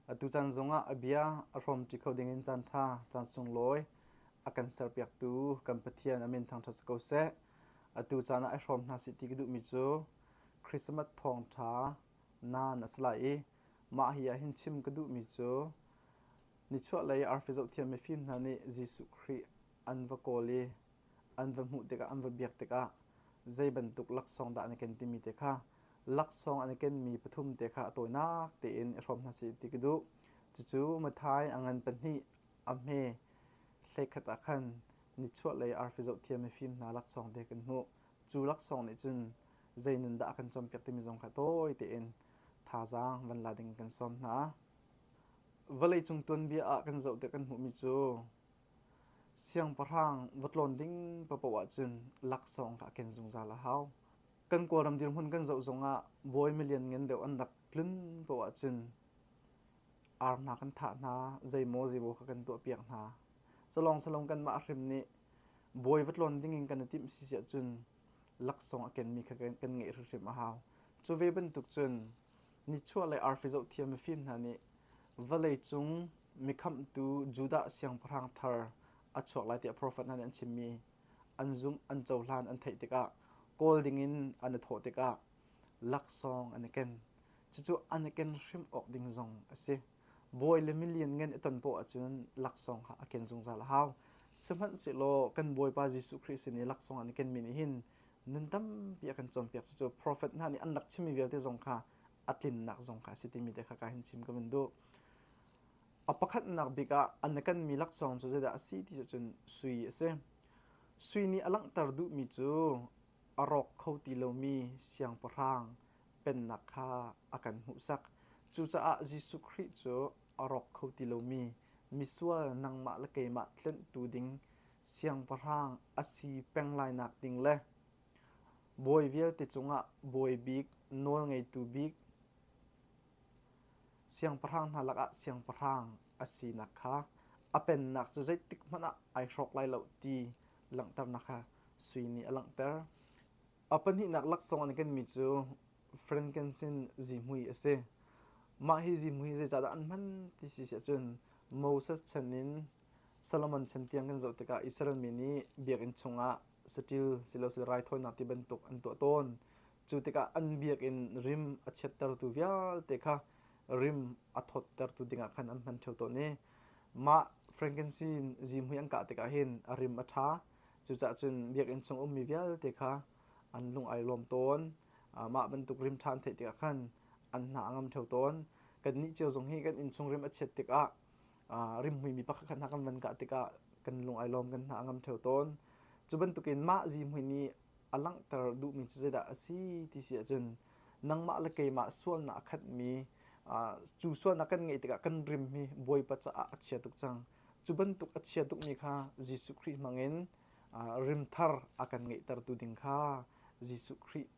Atu caan zongah a bia a hrawmṭi kho dingin caanṭha, caan sunglawi a kan serpiaktu kan Pathian a min thangṭhat si ko seh. Atu caan ah i hrawm hna sih ti ka duhmi cu Christmas thawngṭha naan a si lai i mah hi ah hin chim ka duhmi cu nichuahlei arfi zohthiam mifim hna nih Jesuh Khrih an va kawl i an va hmuh tikah an va biak tikah zei bantuk laksawng dah an i ken timi te kha laksawng an i kenmi pathum te kha a tawinak tein i hrawm hna sih ti ka duh. Cucu Mathai a ngan pahnih a hme hleikhat ah khan nichuahlei arfi zohthiam mifim hna laksawng te kan hmuh. Cu laksawng nih cun zei nun dah a kan cawnpiak timi zong kha tawi tein thazaang van la ding kan sawm hna. Vawleicung tuanbia ah kan zoh tik kan hmuhmi cu Siangpahrang va tlawn ding paohpaoh ahcun laksawng kha a ken zungzal a hau. Kan Kawlram dirhmun kan zoh zongah bawi milian ngan deuh an rak tlun paoh ahcun ar hna kan thah hna, zeimaw zeimaw kha kan tuahpiak hna. Salawng salawng kanmah hrim nih bawi va tlawn dingin kan i timh si si ahcun laksawng a kenmi kha kan ngeih hrimhrim a hau. Cu ve bantuk cun nichuah le arfi zohthiam mifim hna nih vawleicung mikhamhtu Judah siangpahrang thar a chuak lai tiah profet hna nih an chimmi an zumh an cohlan an theih tikah kawl dingin an i thawh tikah laksawng an i ken. Cucu an i ken hrim awk ding zong a si. Bawi le milian ngan i ton poah ahcun laksawng kha a ken zungzal a hau. Sihmanhsehlaw kan Bawipa Jesuh Khrih sin i laksawng an i kenmi nih hin nun tampi a kan cawnpiak. Cucu profet hna nih an rak chimmi vialte zong kha a tlinnak zong kha a si timi te kha ka hin chim ka van duh. A pakhatnak bik ah an kanmi laksawng cu zeidah a si ti cun sui a si. Sui nih a langhter duhmi cu a rawk kho ti lomi siangpahrang pennak kha a kan hmuhsak. Cucaah Jesuh Khrih cu a rawk kho ti lomi misual nangmah le keimah tlenhtu ding siangpahrang a si peng lainak ding le bawi vialte cungah bawi bik, nawlngeitu bik, Siangpahrang hna lakah siangpahrang a sinak kha a pennak cu zeitik hmanh ah ai hrawk lai lo ti langhternak kha sui nih a langhter. A pahnihnak laksawng an kenmi cu frankincense zihmui a si. Mah hi zihmui hi zeicahdah an hman ti si ahcun Moses chan in Solomon chan tiang kan zoh tikah Israel mi nih biakinn chungah saṭil silosile raithawinak ti bantuk an tuah tawn. Cu tikah an biakinn rim a chiattertu vialte kha rim a thawttertu dingah khan an hman ṭheo tawn i mah frankincense zihmui an kah tikah hin a rim a ṭha. Cucaah cun biakinn chung ummi vialte kha an lung ai lawm tawn. Mah bantuk rim ṭha an theih tikah khan an hna a ngam ṭheo tawn. Kannih cio zong hi kan innchung rim a chiat tikah rimhmuimi pakhat khat hna kan van kah tikah kan lung ai lawm kan hna a ngam ṭheo tawn. Cu bantukin mah zihmui nih a langhter duhmi cu zeidah a si ti si ahcun nangmah le keimah sualnak a khatmi cu sualnak kan ngeih tikah kan rim hi Bawipa caah a chia tuk cang. Cu bantuk a chia tukmi kha Jesuh Khrih hmangin rim thar a kan ngeihtertu ding kha Jesuh Khrih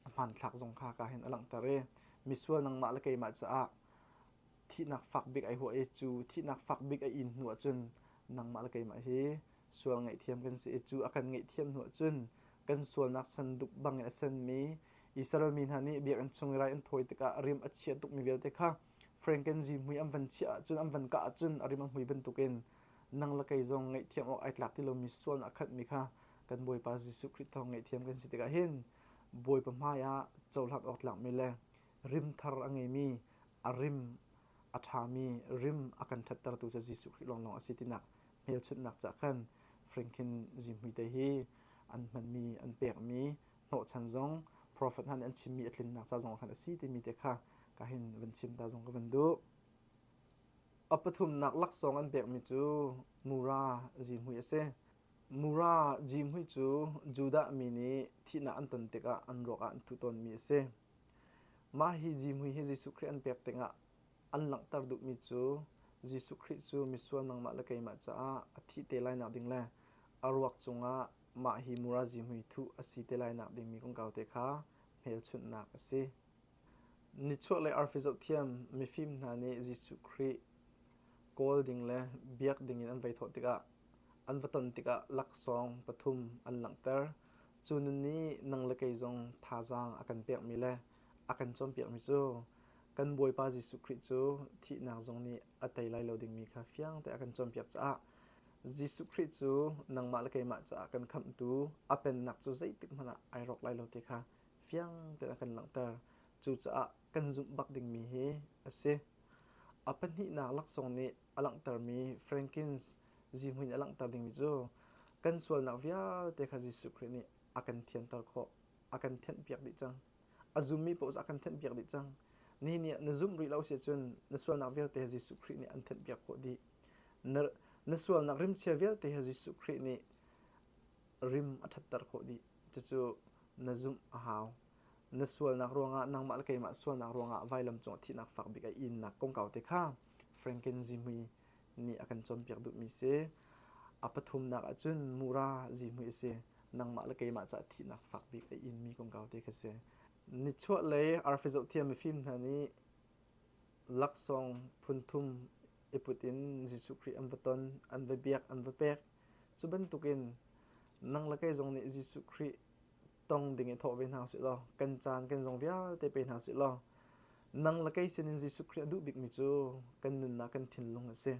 a hmanthlak zong kha ka hin a langhter i misual nangmah le keimah caah thihnak fak bik ai huah i cu thihnak fak bik a in hnu ahcun nangmah le keimah hi sual ngaihthiam kan si i cu a kan ngaihthiam hnu ahcun kan sualnak sanduk bangin a senmi Israel mi hna nih biakinn chung i rai an thawi tikah rim a chia tukmi vialte kha franken zihmui an van chiah ahcun an van kah ahcun a rim a hmui bantukin nang le kei zong ngaihthiam awk ai tlak ti lomi sualnak a khatmi kha kan Bawipa Jesuh Khrih thawng ngaihthiam kan si tikah hin Bawipa hmai ah cohlan awk tlakmi le rim thar a ngeimi a rim a ṭhami rim a kan ṭhattertu cu Jesuh Khrih lawnglawng a si tinak hmelchunhnak cah khan Franklin zihmui te hi an hmanmi an pekmi hnawhchan zong prophet hna nih an chimmi a tlinnak ca zong khan a si timi te kha ka hin van chim ta zong ka van duh. A pathumnak laksawng an pekmi cu mura zihmui a si. Mura zihmui cu Judah mi nih thihnak an ton tikah an ruak ah an thuh tawnmi a si. Mah hi zihmui hi Jesuh Khrih an pek tikah an langhter duhmi cu Jesuh Khrih cu misual nangmah le keimah caah a thih te lainak ding le a ruak cungah mah hi mura zihmui thuh a si te lainak dingmi kongkau te kha hmelchunhnak a si. Nichuahlei arfi zohthiam mifim hna nih Jesuh Khrih kawl ding le biak dingin an vei thawh tikah an va ton tikah laksawng pathum an langhter. Cu nun nih nang le kei zong thazaang a kan pekmi le a kan cawnpiakmi cu. Kan Bawipa Jesuh Khrih cu thihnak zong nih a tei lai lo dingmi kha fiang te a kan cawnpiak caah Jesuh Khrih cu nangmah le keimah caah kan khamhtu a pennak cu zeitik hmanh ah ai rawk lai lo ti kha fiang tein a kan langhter. Cucaah kan zumh bak dingmi hi a si. A pahnihnak laksawng nih a langhtermi Frankins zihmui nih a langhter dingmi cu kan sualnak vialte kha Jesuh Khrih nih a kan thianter khawh, a kan thenhpiak dih cang. A zummi paoh cu a kan thenhpiak dih cang. Nihin ni ah na zumh rih lo si ahcun na sualnak vialte he Jesuh Khrih nih an thenhpiak khawh dih. Na, na sualnak rimchia vialte he Jesuh Khrih nih rim a ṭhatter khawh dih. Cucu na zumh a hau. Na sualnak ruangah nangmah le keimah sualnak ruangah vailam cungah thihnak fak bik a innak kongkau te kha Franken zihmui nih a kan cawnpiak duhmi si. A pathumnak ahcun mura zihmui a si. Nangmah le keimah caah thihnak fak bik a inmi kongkau te kha si. Nichuahlei arfi zohthiam mifim hna nih laksawng phunthum i put in Jesuh Khrih an va ton, an va biak, an va pek. Cu bantukin nang le kei zong nih Jesuh Khrih tong ding i thawh ve hna usih law kan caan kan zong vialte pe hna usih law nang le kei sinin Jesuh Khrih a duh bikmi cu kan nunnak kan thinlung a si.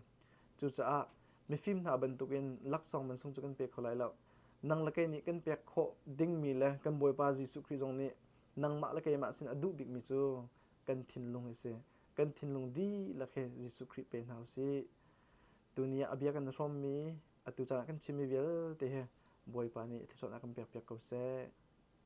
Cucaah mifim hna bantukin laksawng mansung cu kan pe kho lai lo. Nang le kei nih kan pek khawh dingmi le kan Bawipa Jesuh Khrih zong nih nangmah le keimah sin a duh bikmi cu kan thinlung a si. Kan thinlung dihlak he Jesuh Khrih pe hna usih. Tuni ah a bia kan hrawmmi atu caan ah kan chimmi vialte he Bawipa nih thluachuahnak kan pekpiak ko seh.